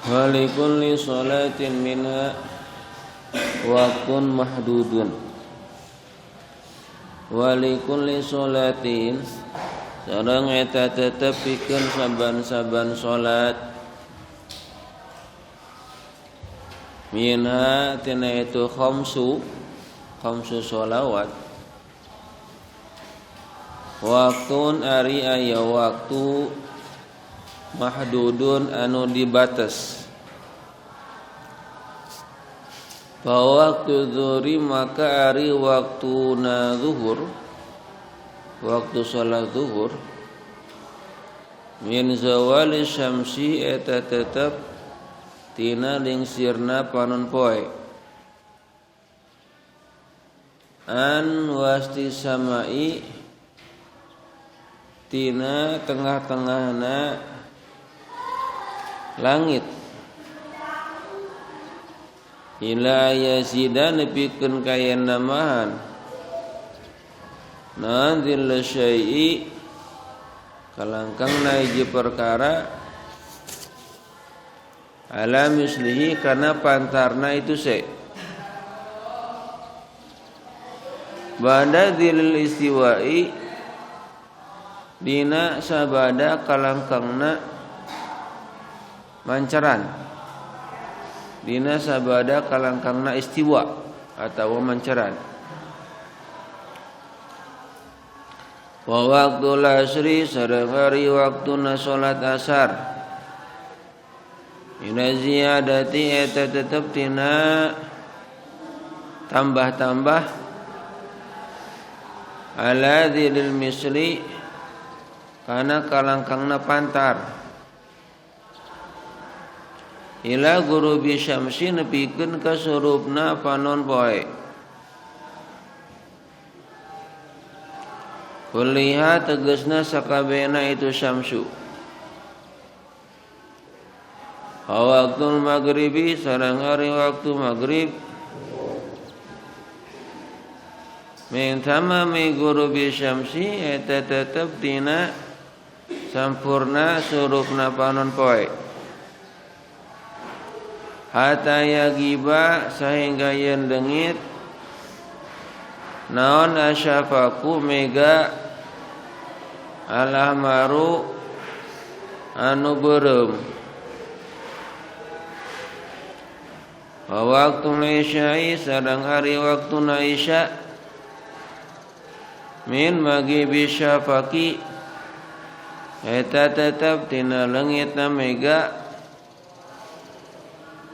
Wa likulli sholatin minha waktun mahdudun. Wa likulli sholatin sareng eta tetep pikeun saban-saban salat minha tina itu khamsu sholawat waktun ari aya waktu mahdudun anu dibatas. Fa waktu zuhri maka ari waktuna zuhur, waktu salat zuhur min zawali syamsi eta tetep tina lingsirna panon poe an wasti samai tina tengah-tengahna langit ila yazida nepikeun kaya namahan nanzil syai'i kalangkang na hiji perkara ala mislihi karena pantarna itu se ba'da dzilil istiwa'i dina sabada kalangkangna mancaran dina sabada kalangkangna istiwa atau mancaran. Wa waqtul asri sareng ari waktuna salat asar ina ziyadati eta tetep tina tambah-tambah ala dzilil misli kana kalangkangna pantar ila gurubi syamsi nepikeun ka surupna panon poe kuliha tegasna sakabehna itu syamsu. Waktu maghribi sareng ari waktu maghrib min tamami gurubi syamsi eta tetep dina sampurna surupna panon poe hatta yagiba sehingga yen dengit naon asyafaku mega alahmaru anu beureum. Wa waktu isya'i sareng ari waktu isya min maghibi syafaqi eta tetep tina leungitna mega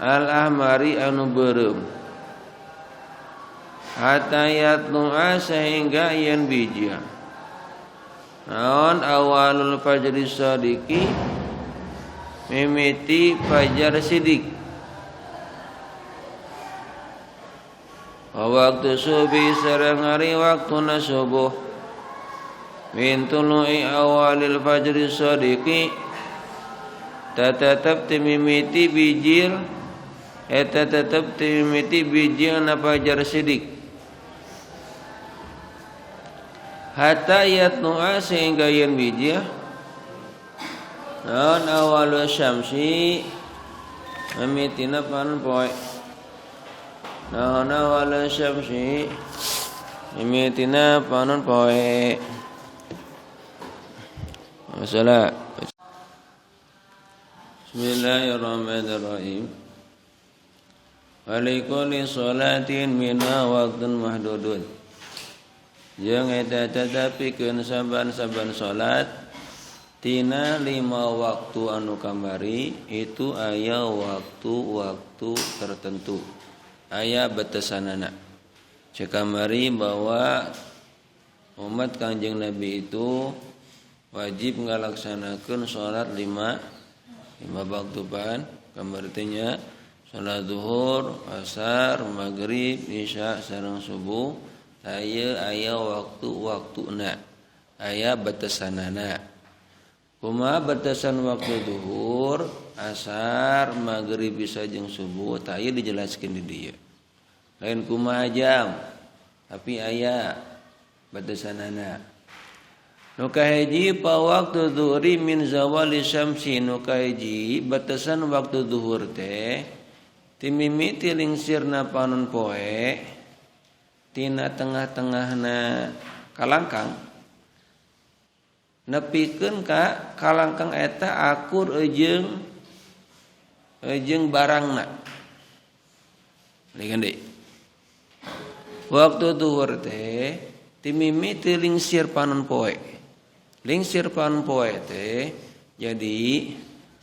al-ahmari anu beureum hatta yatlu'a sehingga yen bijia naon awalul fajri sadiqi mimiti fajar sidik. Waktu subuh sareng ari waktuna subuh min tulu'i awalil fajri sadiqi tetep timimiti bijir eta tetep timimiti bijir na fajar sidik hatta yatnu'a sehingga yen bijir naon awalul syamsi mimitina panon poe naon awalul syamsi mimitina panon poe. Masalah. Bismillahirrahmanirrahim. Walikulli sholatin minha waqtun mahdudun. Jeung eta tetepikeun saban-saban salat tina lima waktu anu kamari itu aya waktu-waktu tertentu, aya batasanana. Cek kamari bahwa umat Kangjeng Nabi itu wajib ngalaksanakeun salat lima waktu pan kamartinya salat zuhur, asar, maghrib, isya sareng subuh aya waktu-waktuna, aya batasanana. Kumaha batasan waktu zuhur, asar, maghrib bisa jeung subuh tah ieu dijelaskeun di dieu. Lain kumaha jam tapi aya batasanana. Nu kahiji pa waktu zuhri min zawali syamsi, nu kahiji batasan waktu zuhur teh timimiti lingsirna panon poe tina tengah-tengahna kalangkang nepikeun ka kalangkang eta akur jeung jeung barangna. Deui. Waktu zuhur teh timimiti lingsir panon poe. Lingsir panon poe teh jadi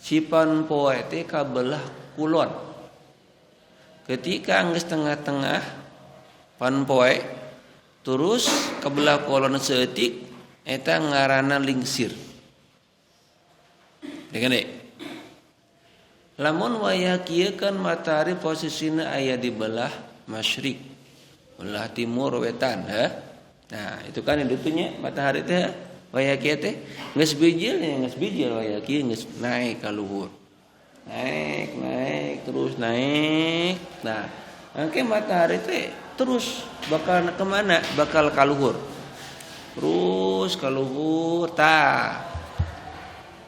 si panon poe teh kabelah kulon. Ketika geus tengah-tengah panon poe terus kabelah kulon saeutik eta ngaranna lingsir. Deui. Lamun wayah kieu kan matahari posisina aya di belah masyrik, belah timur wetan, ha? Nah, itu kan hidupnya matahari teh wayah kieu teh geus bijil nya, geus bijil wayah kieu geus naik ka luhur. Naik, naik terus naik. Nah, engke matahari teh terus bakal kemana? Bakal ka luhur. Terus ka luhur tah.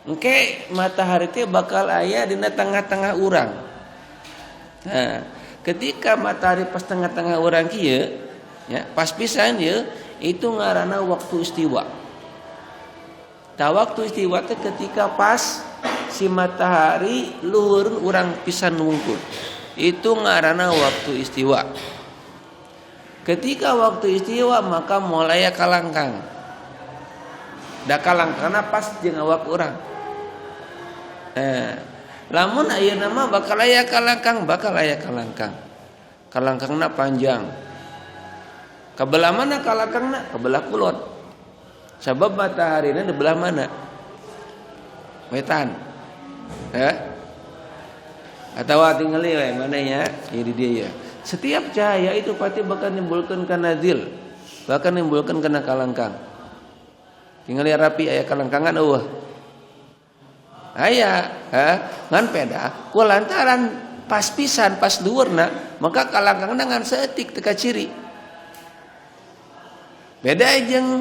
Engke matahari teh bakal aya dina tengah-tengah urang. Nah, ketika matahari pas tengah-tengah urang kieu, ya, pas pisan ieu, itu ngaranna waktu istiwa. Tah waktu istiwa teh ketika pas si matahari luhur urang pisan wungkul. Itu ngaranna waktu istiwa. Ketika waktu istiwa maka mulai kalangkang. Da kalangkangna pas jeung awak urang. Nah, lamun ayeuna mah bakal aya kalangkang, bakal aya kalangkang. Kalangkangna panjang. Kabelah mana kalangkangna? Kabelah kulon. Sabab mataharina di belah mana? Wetan. Heh? Atawa tingali we mana nya? Ieu di dieu ya. Setiap cahaya itu pasti bakal nimbulkeun kana zil, bakal nimbulkeun kana kalangkang. Tingali rapi aya kalangkangan eueuh. Aya, ha? Ngan peda ku lantaran pas pisan pas dhuwurna, maka kalangkangna ngan saeutik teu kaciri. Beda jeung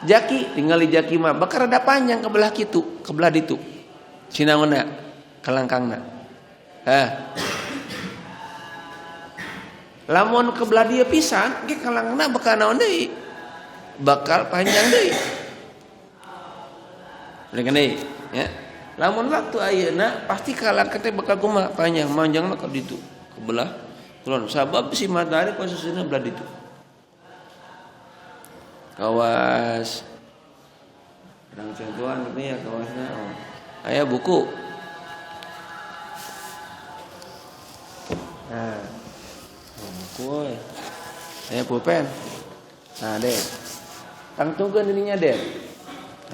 jaki, tingali jaki mah bakal rada panjang ke belah kitu, ke belah ditu. Sinaonna kalangkangna. Hah. Lamun ke belah dieu pisan, ge kalangkangna bakal naon deui? Bakal panjang deui. Deui deui, ya. Lamun waktu ayeuna pasti kalangkang teh bakal kumaha? Panjang, manjangna ka ditu, ke belah kulon. Sabab si matahari posisina belah ditu. Kawas urang contohan gitu ya kawasna. Oh. Aya buku. Nah, oh, buku euy. Aya pulpen. Nah, deh. Tangtungkeun dirinya, deh.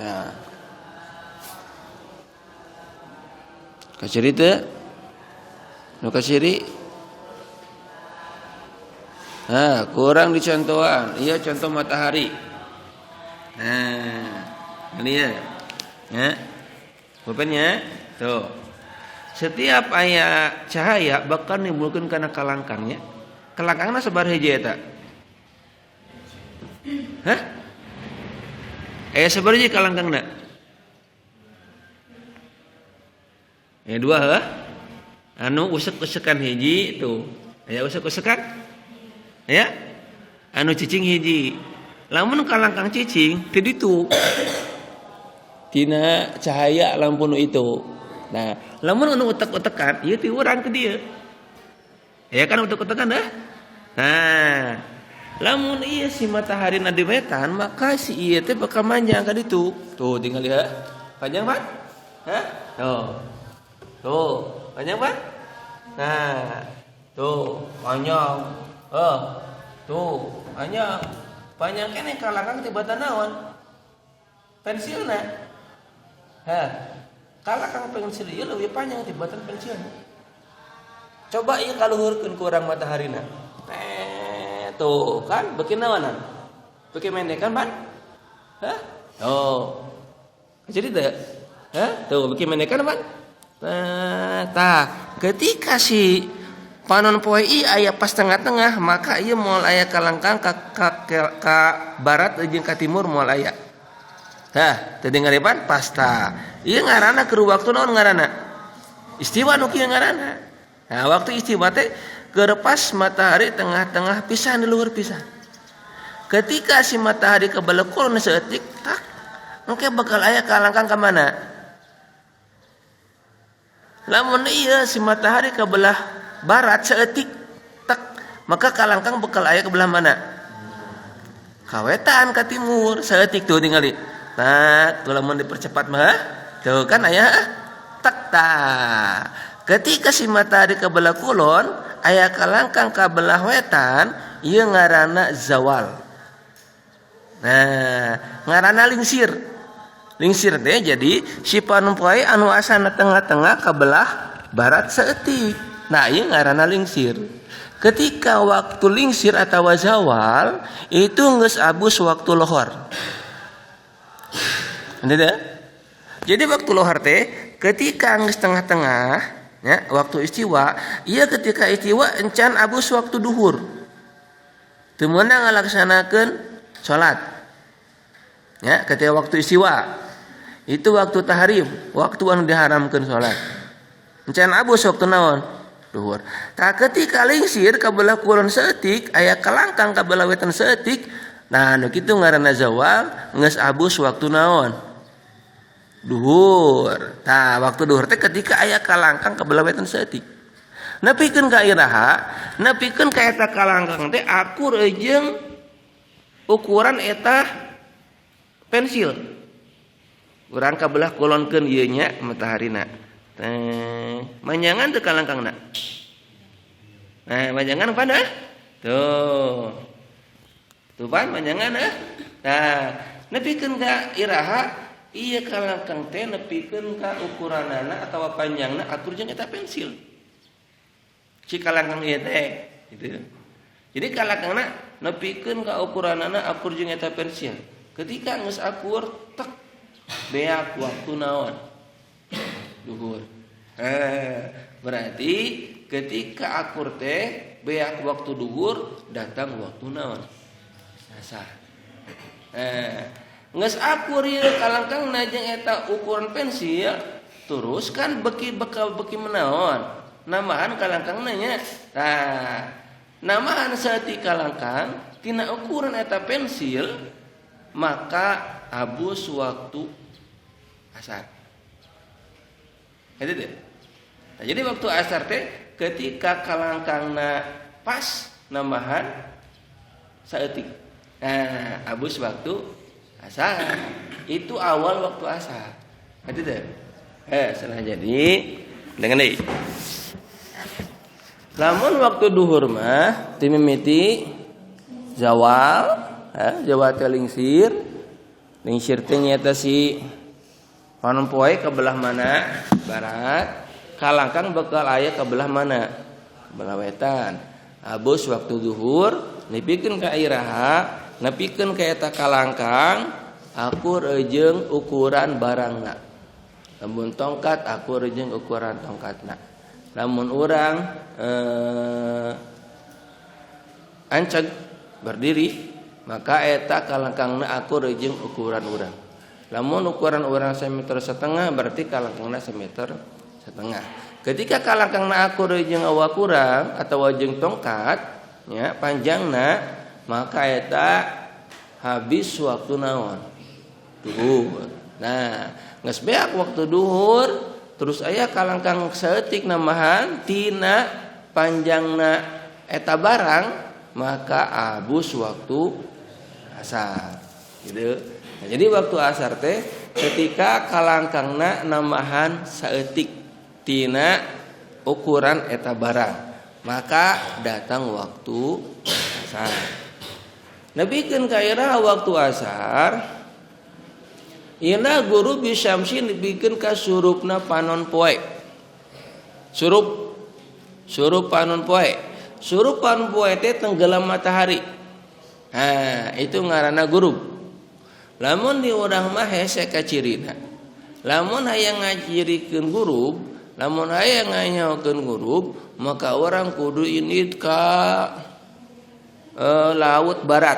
Nah. Kaciri teu? Nu kaciri? Nah, kurang dicontohan. Iya, contoh matahari. Nah, ini ya. Ya. Pulpennya. Tuh. Setiap aya cahaya bakal nimbulkeun kana kalangkangnya. Kalangkangna sabaraha hiji eta? Hah? Aya sabaraha hiji kalangkangna? Aya dua heuh. Anu usek-usekan hiji tuh. Aya usek-usekan? Ya. Anu cicing hiji. Lamun kalangkang cicing ti ditu. Tina cahaya lampu nu itu. Nah, lamun anu utek-utekan ieu ti urang ke dieu. Ya kan utek-utekan dah. Nah, lamun ieu si matahari na di wetan maka si ieu teh bakal manjang ka ditu. Tuh tinggal lihat. Panjang pan? Hah? Tuh. Tuh, panjang pan? Nah, tuh panjang. Oh, tuh panjang. Panjang keneh kalangkang tibatan naon? Pensilna. Hah. Kalangkang pensil ieu leuwih panjang tibatan pensilna. Coba ieu kaluhurkeun ku urang mataharina. Tuh kan beuki naonan? Beuki mendek kan, Pan? Hah? Tuh. Jadi teu? Hah? Tuh beuki mendek kan, Pan? Nah, tah, ketika si panon poe ieu aya pas tengah-tengah, maka ieu moal aya kalangkang ka barat jeung ka timur moal aya. Hah, teu ningali pan pasta. Ieu ngaranna keur waktu naon ngaranna? Istiwa nu kieu ngaranna. Nah, waktu istiwa teh keur pas matahari tengah-tengah pisan di luhur pisan. Ketika si matahari ke belah kulon saeutik tak engke bakal aya kalangkang ka mana? Lamun ieu si matahari ke belah barat saeutik tak, maka kalangkang bakal aya ke belah mana? Kawetan ka timur saeutik tuh ningali. Nah, tuh lamun dipercepat mah tuh kan aya tak tah. Ketika si matahari ke belah kulon aya kalangkang ka belah wetan, ieu ngaranna zawal. Nah, ngaranna lingsir. Lingsir teh jadi si panon poe anu asana tengah-tengah ka belah barat saeutik. Nah, ieu ngaranna lingsir. Ketika waktu lingsir atau zawal itu geus abus waktu lohor. Ngerti? Jadi waktu lohor teh ketika geus tengah-tengah ya, waktu istiwa, ieu ketika istiwa encan abus waktu duhur. Teu meunang ngalaksanakeun salat. Ya, ketika waktu istiwa itu waktu tahrim, waktu anu diharamkeun salat. Encan abus waktu naon? Duhur. Tah ketika lingsir ka belah kulon saeutik aya kalangkang ka belah wetan saeutik, nah nu kitu ngaranna zawal, geus abus waktu naon? Duhur. Tah waktu duhur teh ketika aya kalangkang ka belah wetan saeutik. Nepikeun ka iraha, nepikeun ka eta kalangkang teh akur jeung ukuran eta pensil. Urang ka belah kulonkeun ieu nya mataharina. Teh, manjangan teu kalangkangna. Nah, manjangan pan ah? Tuh. Tuh pan manjangan ah. Nah, nepikeun ka iraha ieu kalangkang teh nepikeun ka ukuranana atawa panjangna akur jeung eta pensil. Si kalangkang ieu teh gitu. Jadi kalangkangna nepikeun ka ukuranana akur jeung eta pensil. Ketika geus akur tek beak waktu naon? Duhur. Berarti ketika akur teh beak waktu duhur datang waktu naon? Asar. Geus akur ieu kalangkangna jeung eta ukuran pensil, terus kan beki bekal beki menaon? Nambahan kalangkangna nya. Tah, nambahan saeutik kalangkang tina ukuran eta pensil, maka abus waktu asar. Itu deh. Nah, jadi waktu asar teh ketika kalangkangna pas nambahan saeutik. Nah, abus waktu asar. Itu awal waktu asar. Itu deh. Salah jadi dengan deui. Lamun waktu duhur mah timimiti zawal, zawal teh lingsir. Lingsir teh nyaeta si panon poe ke belah mana? Barat. Kalangkang bakal aya ke belah mana? Belah wetan. Abus waktu duhur nepikeun ka iraha, nepikeun ka eta kalangkang akur jeung ukuran barangna. Lamun tongkat akur jeung ukuran tongkatna. Lamun urang anceg berdiri maka eta kalangkangna akur jeung ukuran urang. Lamun ukuran urang 1,5 meter berarti kalangkangna 1,5 meter. Ketika kalangkangna akur jeung awak urang atawa jeung tongkat nya panjangna, maka eta habis waktu naon? Duhur. Nah, geus beak waktu duhur terus aya kalangkang saeutik nambahan tina panjangna eta barang, maka abus waktu asar. Gitu. Nah, jadi waktu asar teh ketika kalangkangna nambahan saeutik tina ukuran eta barang, maka datang waktu asar. Nepikeun ka iraha waktu asar, ila ghurubi syamsi nepikeun ka surupna panon poe. Surup panon poe. Surup panon poe teh tenggelam matahari. Nah, itu ngaranna gurub. Lamun di urang mah hese kacirina. Lamun hayang ngacirikeun gurub, lamun hayang nganyaokeun gurub, maka orang kudu indit ka laut barat.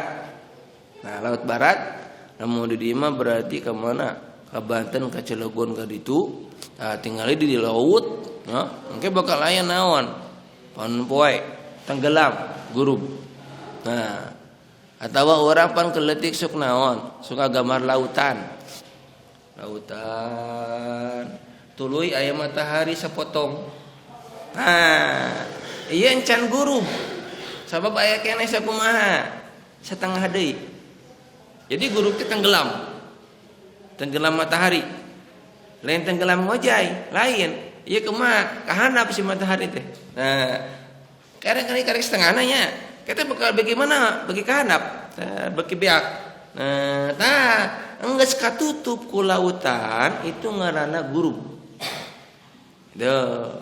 Nah, laut barat Lamun di dieu mah berarti ka mana? Ka Banten, ka Cilegon, ka ditu. Tah tingali di laut, ya. Engke bakal aya naon? Panpoe tenggelam, gurub. Nah, atawa urang pan keletik sok naon? Suka gambar lautan. Lautan. Tuluy aya matahari sepotong. Nah, ieu encan gurub. Sabab aya keneh sakumaha? Setengah deui. Jadi gurub teh tenggelam. Tenggelam matahari. Lain tenggelam ngojay, lain. Ieu kumaha? Kahandap si matahari teh. Nah, karek setengahna nya. Kita bakal bagaimana? Bagi kahandap, bagi beak. Nah, tah enggeus katutup ku lautan itu ngaranna gurub. Duh.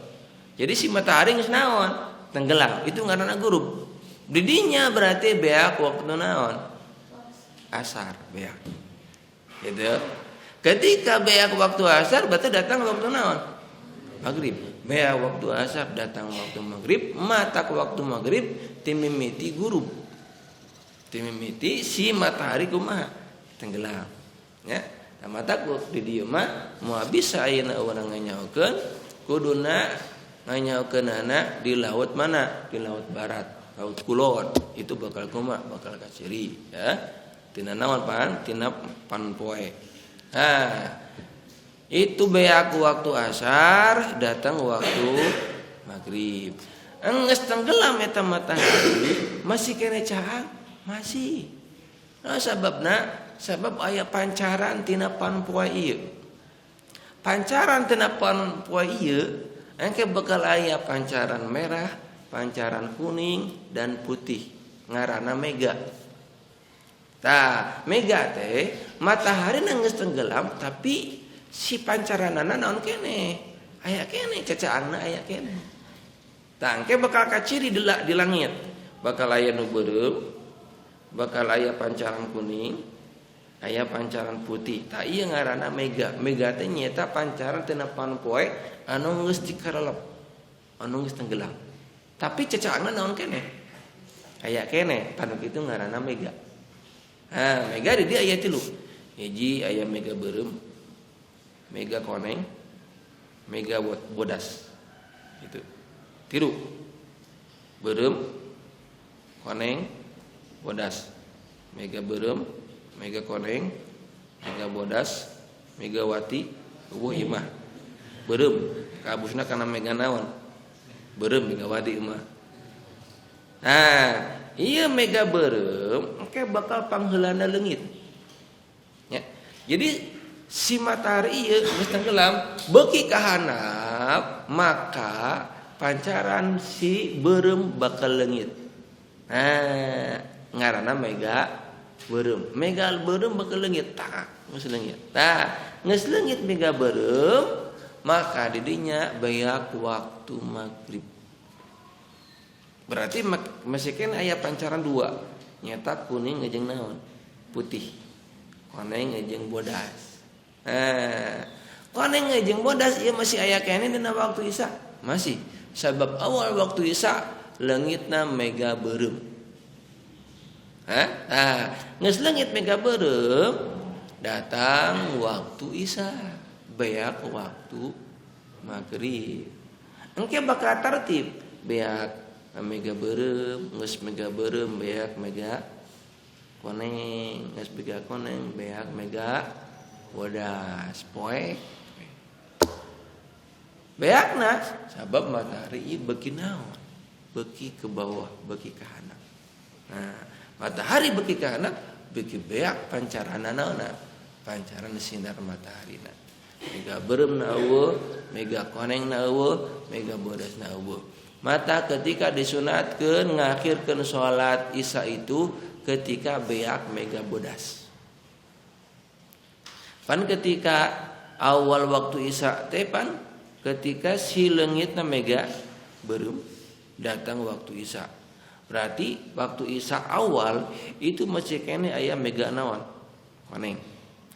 Jadi si matahari geus naon? Tenggelam. Itu ngaranna gurub. Didinya berarti beak waktu naon? Asar beak. Gitu. Ketika beak waktu asar berarti datang waktu naon? Maghrib. Beak waktu asar datang waktu maghrib, mata ke waktu maghrib timimiti gurub. Timimiti si matahari kumaha? Tenggelam. Ya. Nah, mata ku di dieu mah moal bisa ayeuna urang nganyaokeun kuduna nganyaokeunana di laut mana? Di laut barat, laut kulon. Itu bakal kumaha? Bakal kaciri, ya. Tina naon pan? Tina panpoe. Nah, itu beak waktu asar datang waktu maghrib. Enggeus tenggelam eta matahari masih kene caang, masih. Nah, sababna sabab aya pancaran tina panpoe ieu. Pancaran tina panpoe ieu engke bakal aya pancaran merah, pancaran kuning dan putih. Ngaranna mega. Tah, mega teh matahari geus tenggelam tapi si pancaranana naon kene? Aya kene cacaangna aya kene. Tah, engke bakal kaciri di langit. Bakal aya nu beureum, bakal aya pancaran kuning, aya pancaran putih. Tah ieu ngaranna mega. Mega teh nyaeta pancaran tina panpoe anu geus dikarelep, anu geus tenggelam. Tapi cacaangna naon kene? Aya kene, tanu kitu ngaranna mega. Nah, mega di dia aya tilu. Hiji aya mega beureum, mega koneng, mega bodas. Gitu. Tilu. Beureum, koneng, bodas. Mega beureum, mega koneng, mega bodas, megawati, eueuh imah. Beureum, kabusna kana mega naon? Beureum megawati imah. Nah, iya mega beureum engke bakal pangheulana leungit. Ya. Jadi si matahari ieu geus tenggelam, beuki kahandap maka pancaran si beureum bakal leungit. Nah, ngaranna mega beureum. Mega beureum bakal leungit, tak geus leungit. Tah, geus leungit mega beureum, maka didinya beak waktu maghrib. Berarti masih kena aya pancaran dua, nyata kuning ngejeng naon? Putih. Koneng ngejeng bodas. Nah, koneng ngejeng bodas ieu masih aya keneh dina waktu isya. Masih. Sabab awal waktu isya leungitna mega beureum. Hah? Nah, geus leungit mega beureum datang waktu isya, beak waktu maghrib. Engke bakal tertib beak mega beureum, geus mega beureum beak mega koneng, geus mega koneng beak mega bodas poek. Beakna sabab matahari ieu beuki naon? Beuki ke bawah, beuki ka handap. Nah, matahari beuki ka handap, beuki beak pancaranna naonna? Pancaran sinar mataharina. Mega beureum na eueuh, mega koneng na eueuh, mega bodas na eueuh. Mata ketika disunatkeun ngakhirkeun salat isya itu ketika beak mega bodas. Pan ketika awal waktu isya teh pan ketika si leungitna mega beureum datang waktu isya. Berarti waktu isya awal itu masih kene aya mega naon? Koneng.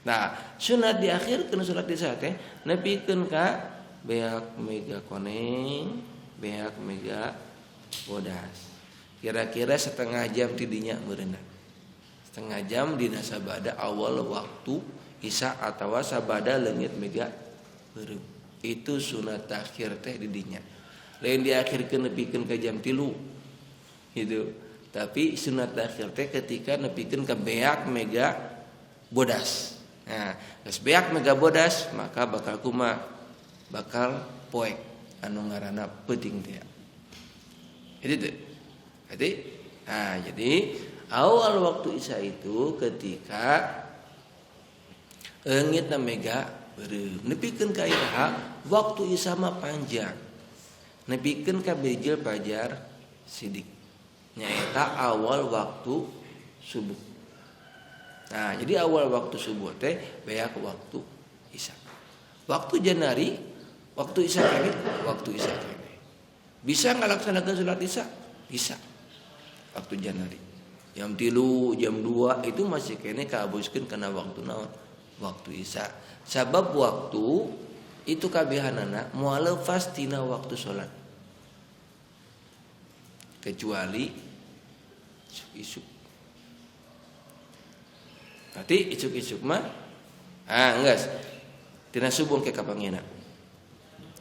Nah, sunat diakhirkeun salat isya teh nepikeun ka beak mega koneng, beak mega bodas. Kira-kira setengah jam tidinya meureunna. Setengah jam dina sabada awal waktu isya atawa sabada leungit mega beureum. Itu sunat takhir teh di dinya. Lain diakhirkeun nepikeun ka jam 3 gitu. Tapi sunat takhir teh ketika nepikeun ka beak mega bodas. Nah, geus beak mega bodas maka bakal kumaha? Bakal poek anu ngaranna peuting teh. Itu teh. Jadi, nah jadi awal waktu isya itu ketika leungitna mega beureum. Nepikeun ka iraha waktu isya mah panjang. Nepikeun ka bijil fajar sidik. Nyaeta awal waktu subuh. Nah, jadi awal waktu subuh teh beak waktu isya. Waktu janari, waktu isya kene, waktu isya kene. Bisa ngalaksanakeun salat isya? Bisa. Waktu janari. Jam 3, jam 2 itu masih kene kaabuskeun kana waktu naon? Waktu isya. Sabab waktu itu kabehanana moal lepas tina waktu salat. Kecuali isuk-isuk. Berarti isuk-isuk mah geus tina subuh ke kapangina.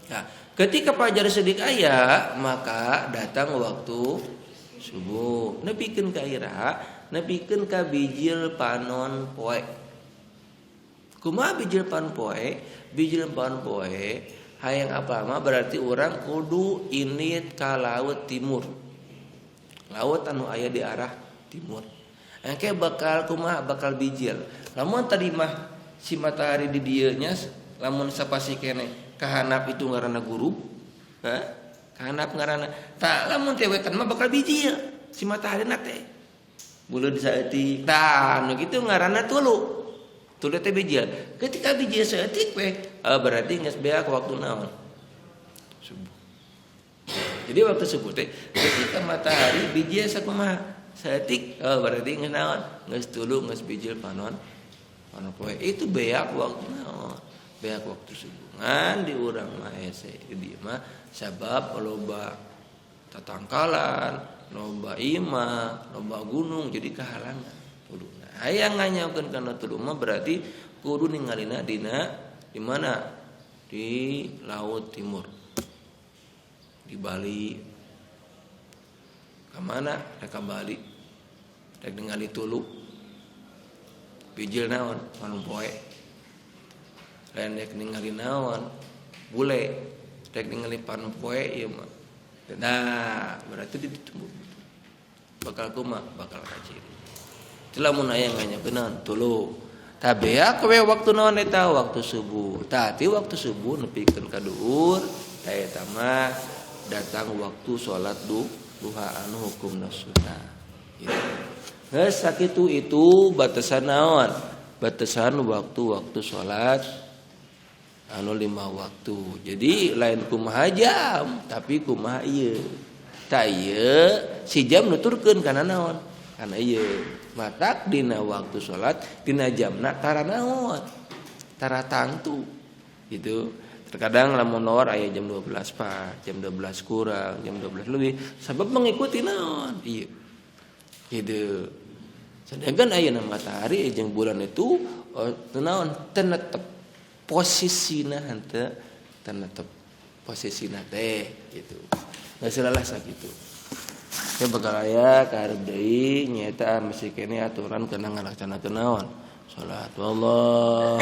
Nah, ketika fajar sidik aya maka datang waktu subuh. Nepikeun ka iraha, nepikeun ka bijil panon poe. Kumaha bijil panon poe? Bijil panon poe hayang apa mah berarti urang kudu init ka laut timur. Laut anu aya di arah timur. Engke bakal kumaha bakal bijil. Lamun tadi mah si matahari di dieu nya lamun sapasi kene kahanap itu ngaranna gurub. Hah? Kahanap ngaranna. Tah lamun teh wetan mah bakal bijil si matahari na teh. Buleud saeutik. Tah nu kitu ngaranna tulu. Tulu teh bijil. Ketika bijil saeutik we berarti geus beak waktu naon? Subuh. Jadi waktu subuh teh ketika matahari bijil sakumaha? Saeutik berarti geus naon? Geus tulu geus bijil panon. Panon poe itu beak waktu naon? Beak waktu subuh. Ngan di urang mah hese di dieu mah sabab loba tatangkalan, loba imah, loba gunung jadi kahalangan tuluna. Hayang nganyakeun kana tulu mah berarti kudu ningalina dina di mana? Di laut timur. Di Bali. Ka mana? Rek ka Bali. Rek ningali tulu. Bijil naon? Panon poe. Lain rek ningali naon? Bule. Rek ningali panon poe ieu mah. Nah, berarti ditunggu. Bakal kumaha? Bakal kaciri. Lamun aya nganyakeun naon? Tulu. Tah beak we waktu naon eta? Waktu subuh. Tah ti waktu subuh nepikeun ka duhur, tah eta mah datang waktu salat duha anu hukumna sunnah. Gitu. Geus sakitu itu batasan naon? Batasan waktu-waktu salat anu 5 waktu. Jadi lain kumaha jam, tapi kumaha ieu. Tah ieu si jam nuturkeun kana naon? Kana ieu. Matak dina waktu salat dina jamna tara naon? Tara tangtu. Gitu. Terkadang lamun lor aya jam 12 pas, jam 12 kurang, jam 12 lebih, sabab mengikuti naon? Ieu. Gitu. Sedangkan ayeuna matahari jeung bulan itu naon? Tenetep posisina henteu tenetep posisina teh gitu. Geus lah sakitu. Ya bakal aya kaharep deui nyaeta masih kene aturan kana ngalaksanakeun naon? Salat. Wallah.